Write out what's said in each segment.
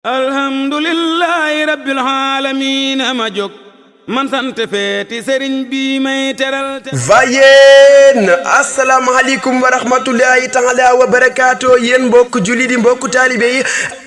alhamdulillahi rabbil alamin ma jóg man sant feeti sëriñ bi may teral vayeen asalaamaaleykum wa rahmatullahi taala wa barakaatu yéen mbokk julli di mbokk taalibe yi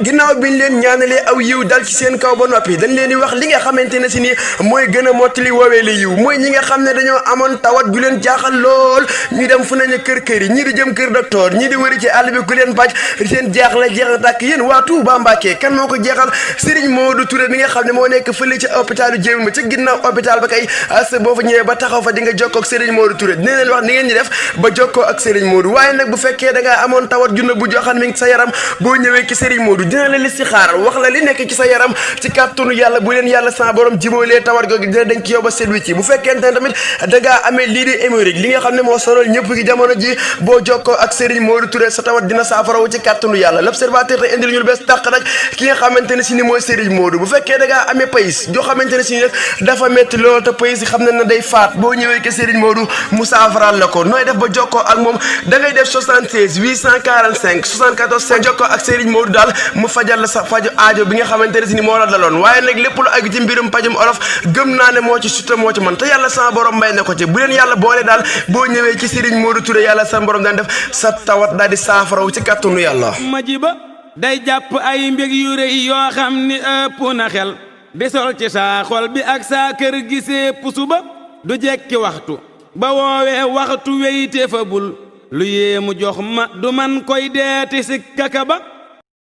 ginnaaw biñ leen ñaanalee aw yiw dal ci seen kaw ba noppi dañ leen di wax li nga xamante ne si ni mooy gën a mottali woowee la yiw mooy ñi nga xam ne dañoo amoon tawat ju leen jaaxal lool ñu dem fu nañu kër yi ñii di jëm kër docteur ñii di wëri ci àll bi ku leen bàcc seen jaaxle jeexal tàkk yéen waa Touba Mbacké kan moo ko jeexal Serigne Modou Touré mi nga xam ne moo nekk fële ci hôpitalu Jéem ma ci ginnaaw hôpital ba kay as boo fa ñëwee ba taxaw fa di nga jokkoo ak Serigne Modou Touré dina leen wax ni ngeen ñi def ba jokkoo ak Serigne Modou waaye nag bu fekkee da ngaa amoon tawat junne bu joxan mi ngi sa yaram boo ñëwee ci Serigne Modou dina la listixaar wax la li nekk ci sa yaram ci kàttanu yàlla bu leen yàlla sa borom jiboolee tawat googu dina dañ ci yow ba selwi ci bu fekkente ne tamit da ngaa amee lii di hémorroïde li nga xam ne moo sonal ñëpp gi jamono ji boo jokkoo ak Serigne Modou Touré sa tawat dina saafarawu ci kàttanu yàlla l'observateur te indil ñu lu bees tàq nag ki nga xamante ne si ni mooy Serigne Modou bu fekkee da ngaa amee pays joo xamante ne si ni dafa métti loolu te pays xam na day faat boo ñëwee ke Serigne Modou mu saafaral la ko nooy def ba jokkoo ak moom da ngay def 76 845 74 5 jokkoo ak Serigne Modou daal mu fajal la sa faju aajo bi nga xamante ne si ni moo la daloon waaye nag lépp lu aju ci mbirum pajum olof gëm naa ne moo ci suta moo ci man te yàlla sa borom may na ko ci bu leen yàlla boole daal boo ñëwee ci Serigne Modou Touré yàlla sa borom daan def sa tawat daal di saafaraw ci kàttanu yàlla majiba day jàpp ay mbég yu rëy yoo xam ni ëpp na xel di sol ci saa xol bi ak saa kër gisee pusuba du jekki waxtu ba woowee waxtu weyte fa bul lu yéemu jox ma du man koy deeti si kaka ba